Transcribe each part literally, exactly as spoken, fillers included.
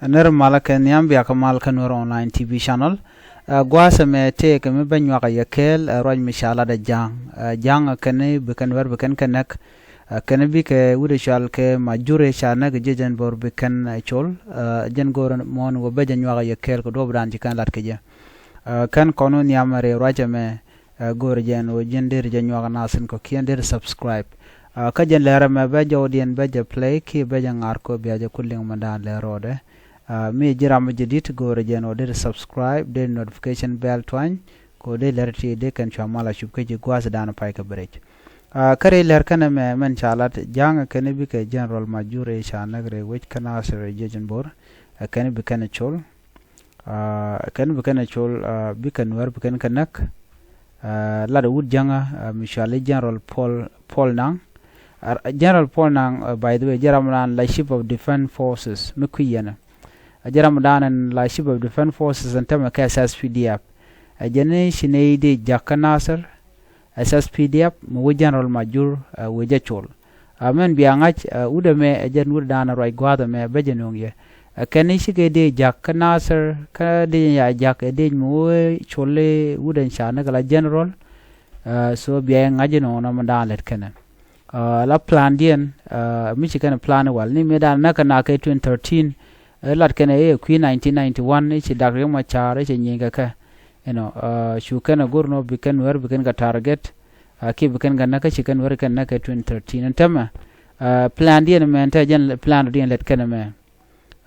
Nir malä kɛ nhiam, bia kɛ mal kä Nuer Online T V channel. Ɛ, gua̱a̱th ɛmɛ tëëkɛ mi bä nyuak a yɛ kɛɛl, ɛ, ruac mi ca lat ɛ Ja̱a̱ŋ. Ɛ, Ja̱a̱ŋ ɛ kɛn bi kɛn wɛr bi kɛn kɛ näk. Ɛ, kɛn bikɛ wut ɛ cɔal kɛ Majur ëë ca näk jiɛc ɛn Bor bi kɛn, ɛ, col. Ɛ, jɛn go̱o̱rä muɔ̱ɔ̱n wä bä jɛ nyuak a yɛ kɛɛl kɛ duɔ̱ɔ̱pdan ci kɛn lat kɛ jɛ. Ɛ, kɛn kɔn wä nhiam ɛ rɛy ruac ɛmɛ. Ɛ, go̱o̱rä jɛ ɛn ɣöö ji̱n deri jɛ nyuak naath in kɔ̱kiɛn deri subscribe. Ɛ, kä jɛn lɛr ɛmɛ bä jɔwdiɛn bä jɛ play kiɛ bä jɛ ŋa̱r kɔ bia jɛ ku liŋ mɛ da̱a̱n lɛr rɔɔdɛ. Ɛ, mi ji̱ ram mi jɛ di̱t go̱o̱rä jɛ ɛn ɣöö deri subscribe, deri notification bell tuany, kɛ ɣöö deri lɛr ti dee kɛn cua mal a cup kä ji̱ gua̱a̱th da̱a̱n pay kɛ bɛ rɛc. Ɛ, kä rɛy lɛr kɛn ɛmɛ mɛn ca lat Ja̱a̱ŋ ɛ kɛn bikɛ General Majur ëë ca näk rɛy wec kä Nasir rɛy jiɛc ɛn Bor. Ɛ, kɛn bi kɛn col. Ɛ, kɛn bi kɛn col, ɛ, bikɛ Nuɛr bi kɛn kɛ näk. Ɛ, lat wut Ja̱a̱ŋä, ɛ, mi cɔal i̱ General Paul, Paul Nang. Ɛ, General Paul Nang, ɛ, by the way, jɛ ram dan la Chief of Defense Forces mi kui̱ yɛn. Ɛ, jɛ ram dan ɛn la Chief of Defense Forces ɛn tämɛ kɛ S S P D F. Ɛ, jɛn i̱ ci nɛy dee ja̱k kä Nasir, S S P D F mi wä General Majur, ɛ, wee jɛ col. Ɛ, mɛn bia ŋa̱c, ɛ, wut ɛmɛ ɛ jɛn wut dan ruac gua̱a̱th ɛmɛ bä jɛ nöŋ yɛ. Ɛ, kɛn i̱ cikɛ dee ja̱k kä Nasir, kä dee ya ja̱k ɛ dee mi wä col i̱ wut ɛn ca näk la General. Ɛ, so bia yɛ ŋa̱c inɔnɔ mi dan lät kɛnɛ. Ɛ, la plan diɛn, ɛ, mi ci kɛn plan i̱ wal ni mi dan näk kɛ nak kɛ twenty thirteen. Ɛ, lat kɛnɛ i̱ kui̱ nineteen ninety-one i̱ ci Dak Riek Machar i̱ ci nyieny kɛ kɛ. You know, ɛ, cu kɛn a go̱r nɔ bi kɛn Nuɛr bi kɛn kɛ target. Ɛ, kiɛ bi kɛn kɛ näk kä ci kɛn Nuɛr kɛn näk kɛ twenty thirteen. Ɛn tämɛ, ɛ, plan diɛn mɛn te jɛn plan diɛn lɛt kɛn mɛ.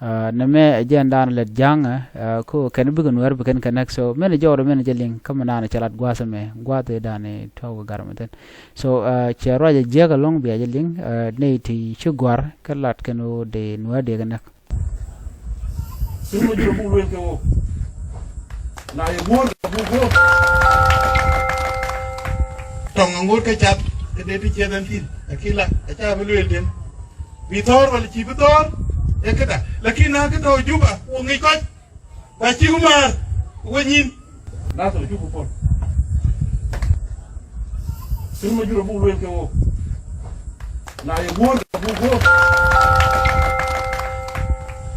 Ɛ, nɛ mɛ ɛ jɛn dan lɛt Ja̱a̱ŋ, ɛ, ko kɛn bikɛ Nuɛr bi kɛn kɛ näk. So mɛn jɔwdɛ mɛn jɛ liŋ kä mɛ nan cɛ lat gua̱a̱th mɛ gua̱a̱th dan tuɔk gar mɛ thin. So, ɛ, cɛ ruac ɛ jiäk ɛlɔ̱ŋ bia jɛ liŋ, ɛ, nɛy ti ci gua̱r kä lat kɛn ɣöö dee Nuɛr dee kɛ näk. Thurmɛ jurɛ buk lueel kɛ ɣöö na yɛ guɔ̱ɔ̱r buk guɔ̱ɔ̱r. Tɔŋ aŋo̱o̱r kä cath kɛ dee ti ciɛth ɛn thi̱n ɛ ki la ɛ ca bi lueel den. Bi thɔɔr wala ci bi thɔɔr ɛ käda. Lakin na kä tɔ̱ Juba wä ŋic kɔc. Ba ci ku maar wä nyin. Nasir cuk ku puɔl. Thurmɛ jurɛ buk lueel kɛ ɣöö na yɛ guɔ̱ɔ̱r buk guɔ̱ɔ̱r.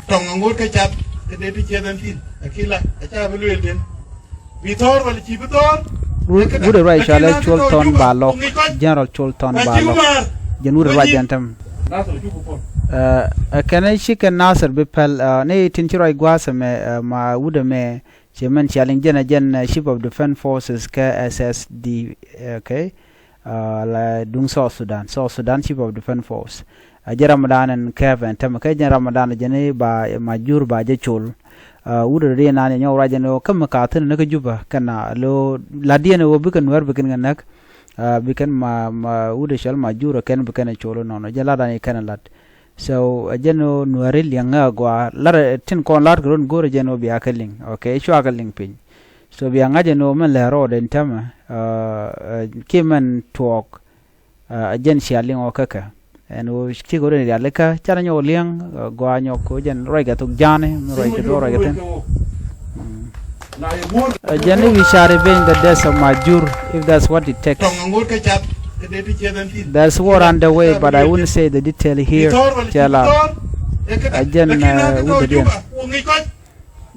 Tɔŋ aŋo̱o̱r kä cath kɛ dee ti ciɛth ɛn thi̱n ɛ ki la ɛ ca bi lueel den. Bi thɔɔr wala ci bi thɔɔr. Wut ɛ ruac cɔalɛ Col Thɔn Balɔk, General Col Thɔn Balɔk. Jɛn wut ɛ ruac jɛn täm. Ɛ, ɛ kɛn ci kɛn Nasir bi päl, ɛ, ni tin ci ruac gua̱a̱th ɛmɛ, ɛ, ma wut ɛmɛ ci mɛn cia liŋ jɛn ɛ jɛn, ɛ, Chief of Defense Forces kɛ S S D F, okay. Ɛ, la duŋ South Sudan, South Sudan Chief of Defense Force. Ɛ, jɛn ram dan ɛn kɛp ɛn tämɛ kɛ jɛn ram dan jɛn i̱ ba Majur ba jɛ col. Ɛ, wut rɔ diɛn nan jɛ nyɔk ruac ɛn ɣöö kä mi ka thi̱n ni kä Juba kɛn a lo la diɛn ɣöö bikɛ Nuɛr bikɛn kɛ näk. Ɛ, bikɛn ma, ma wut cɔl Majur ɛ kɛn bikɛn ɛ col nɔnɔ jɛn la dan i̱ kɛn ɛ lat. So ɛ jɛn ɣöö Nuɛri liɛŋ ɛ gɔaa lar tin kɔn lar kɛ run go̱o̱rɛ jɛn ɣöö bia kɛ liŋ. Okay, cua kɛ liŋ piny. So bia ŋa̱c ɛn ɣöö mɛn lɛr rɔɔdɛ ɛn tämɛ, ɛ, ɛ, kiɛ mɛn tuɔɔk, ɛ, ɛ jɛn cia liŋ ɣɔɔ kä kɛ. Ɛn ɣöö cikɛ run rialikä canɛ nyɔk liɛŋ, ɛ, gɔaa nyɔk kɛ ɣöö jɛn ruac kɛ thok ja̱a̱ni mi ruac kɛ duɔ̱ɔ̱r ruac kɛ thi̱n. Mm. Ɛ jɛn i̱ we shall revenge the death of Majur if that's what it takes. There's war underway, but I wouldn't say the detail here. Cɛ lar. Ɛ jɛn, ɛ, wut dɔ̱diɛn.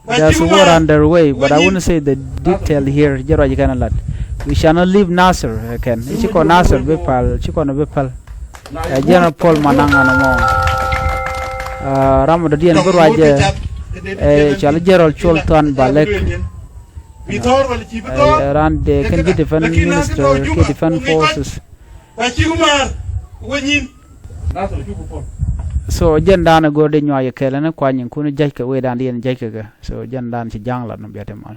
There's war underway, but I wouldn't say the detail here. Jɛ ruac kɛn a lat. We shall not leave Nasir, ɛ kɛn. Ci kɔn Nasir bi pal, ci kɔn bi pal. Ɛ General Paul Manang ɛn ɛmɔ. Ɛ, ram dɔ̱diɛn bi ruac ɛ, ɛ, cɔal General Col Thɔn Balek. Ɛ, ran dee kɛn ji̱ defense minister kiɛ defense forces. So jɛn dan ɛ go̱r dee nyuak yɛ kɛl ɛn kuany in kun jäc kɛ wee dan diɛn jäc kɛ kɛ. So jɛn dan ci ja̱ŋ lat nɔ bia te mal.